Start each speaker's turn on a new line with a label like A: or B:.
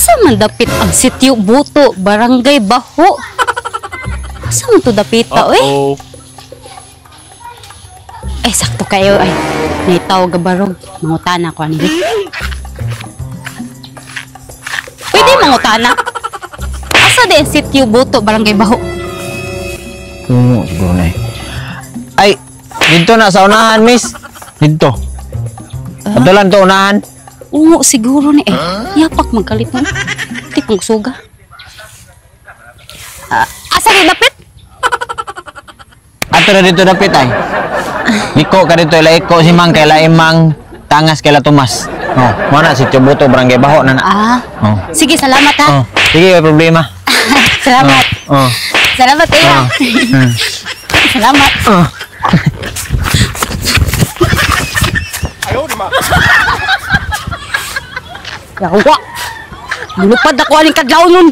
A: Asa man dapit ang Sitio Buto, Barangay Baho? Asa man to dapita, oy?
B: Uh-oh.
A: Ay, sakto kayo ay. Naitaw gabarog. Mangutana ko ani. Pwede mangutana. Asa di ang Sitio Buto, Barangay Baho?
C: Tungo siguro na eh. Ay, dito na sa unahan, miss. Dito. Ato lang to unahan.
A: Oo, siguro ni eh. Yapak magkalit mo. Tipong suga. Ah, asa di dapit?
C: Ato na dito dapit ay. Liko ka dito, ila iko si Mang, kay Mang, tangas kay Tomas. Oh, mo na si Chubuto, Barangay Baho na na.
A: Ah,
C: Oh.
A: sige, salamat ha.
C: Oh, sige, may problema.
A: Salamat.
C: Oh.
A: Salamat eh.
C: Oh.
A: Salamat.
C: Oh.
A: Yawa. Lupad ako aning kadlaw nun.